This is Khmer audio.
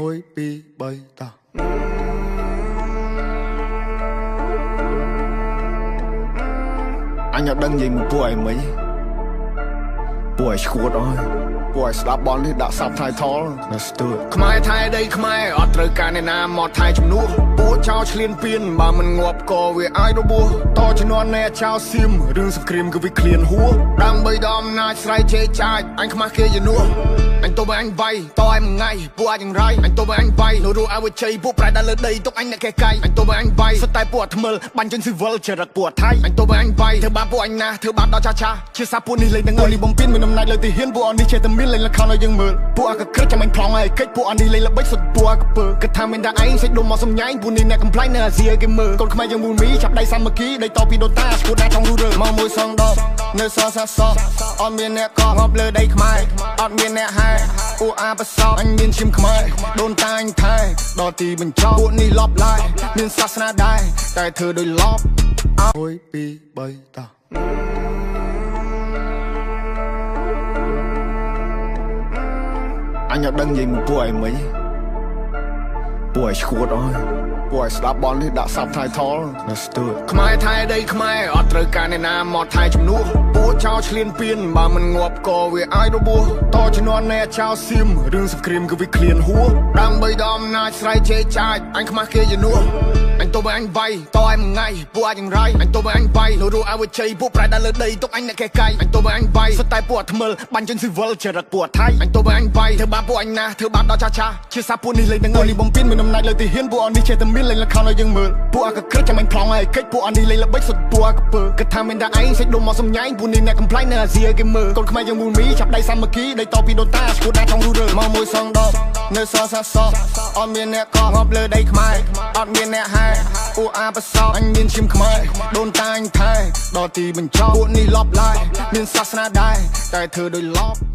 1 2 3តោះអញអត់ដឹងនិយាយមួយពួកឯងមិញពួកឯងឈួតអើយពួកឯងស្ដាប់បននេះដាក់ subtitle Let's do it ខ្មែរថៃដីខ្មែរអត់ត្រូវការអ្នកណាមកថៃជំនួសពួកចោលឆ្លៀនពៀនបើមិនងាប់ក៏វាអាចរបួសតជំនាន់អ្នកចោលសៀមរឿងសង្គ្រាមគឺវាឃ្លានហួសដើម្បីដល់អំណាចស្រ័យជេរចាចអញខ្មាស់គេជំនួសអញទៅឲ្យអញវាយតឲ្យមួយថ្ងៃពួកអាចយ៉ាងរៃអញទៅឲ្យអញវាយនៅរស់ឲ្យវាជ័យពួកប្រែដល់លើដីទុកអញអ្នកកេះកៃអញទៅឲ្យអញវាយសុទ្ធតែពួកអាថ្មិលបាញ់ចេញស៊ីវិលចរិតពួកអាថៃអញទៅឲ្យអញវាយធ្វើបាបពួកអញណាស់ធ្វើបាបដល់ចាស់ចាស់ជាសាពួកនេះលេងនឹងនេះបំពេញមានអំណាចលើទីហ៊ានពួកអនេះចេះតែមានលេងល្ខោនឲ្យយើងមើលពួកអាកក្រិចចាំអញប្លង់ឲ្យកិច្ចពួកអនេះលេងល្បិចសុទ្ធពួកអាកពើគិតថាមានតែឯងសេចដុំមកសំញែងពួកនេះអ្នកកំប្លែងនៅអាស៊ីឲ្យគេមើលកូនខ្មែរយើងមូលមីចាប់ដៃសាមគ្គីដីតពីដូនតាឈួតណាចង់រੂរើ មកមួយសងដបនៅសសាសអត់មានអ្នកកងាប់លើដីខ្មែរអត់មានអ្នកហែអ៊ូអាប្រសព អញមានឈាមខ្មែរដូនតាអញថែដល់ទីបញ្ចប់ពួកនេះលបឡាយមានសាសនាដែរតែធ្វើដោយលប1 2 3តោះអញអត់ដឹងនិយាយមួយពួកឯងមិញពួកឯងឈួតអើយពួកឯងស្ដាប់បននេះដាក់ subtitle Let's do it ខ្មែរថៃដីខ្មែរអត់ត្រូវការអ្នកណាមកថៃជំនួសពួកចោលឆ្លៀនពៀនបើមិនងាប់ក៏វាអាចរបួសតជំនាន់អ្នកចោលសៀមរឿងសង្គ្រាមគឺវាឃ្លានហួសដើម្បីដល់អំណាចស្រ័យជេរចាចអញខ្មាស់គេជំនួសអញទៅឲ្យអញវាយតឲ្យមួយថ្ងៃពួកអាចយ៉ាងរៃអញទៅឲ្យអញវាយនៅរស់ឲ្យវាជ័យពួកប្រែដល់លើដីទុកអញអ្នកកេះកៃអញទៅឲ្យអញវាយសុទ្ធតែពួកអាថ្មិលបាញ់ចេញស៊ីវិលចរិតពួកអាថៃអញទៅឲ្យអញវាយធ្វើបាបពួកអញណាស់ធ្វើបាបដល់ចាស់ចាស់ជាសាពួកនេះលេងនឹងនេះបំពេញមានអំណាចលើទីហ៊ានពួកអនេះចេះតែមានលេងល្ខោនឲ្យយើងមើលពួកអាកក្រិចចាំអញប្លង់ឲ្យកិច្ចពួកអនេះលេងល្បិចសុទ្ធពួកអាកពើគិតថាមានតែឯងសេចដុំមកសំញែងពួកនេះអ្នកកំប្លែងនៅអាស៊ីឲ្យគេមើលកូនខ្មែរយើងមូលមីចាប់ដៃសាមគ្គីដីតពីដូនតាឈួតណាចង់រੂរើ មកមួយសងដបនៅសសាសអត់មានអ្នកកងាប់លើដីខ្មែរអត់មានអ្នកហែអ៊ូអាប្រសព អញមានឈាមខ្មែរដូនតាអញថែដល់ទីបញ្ចប់ពួកនេះលបឡាយមានសាសនាដែរតែធ្វើដោយលប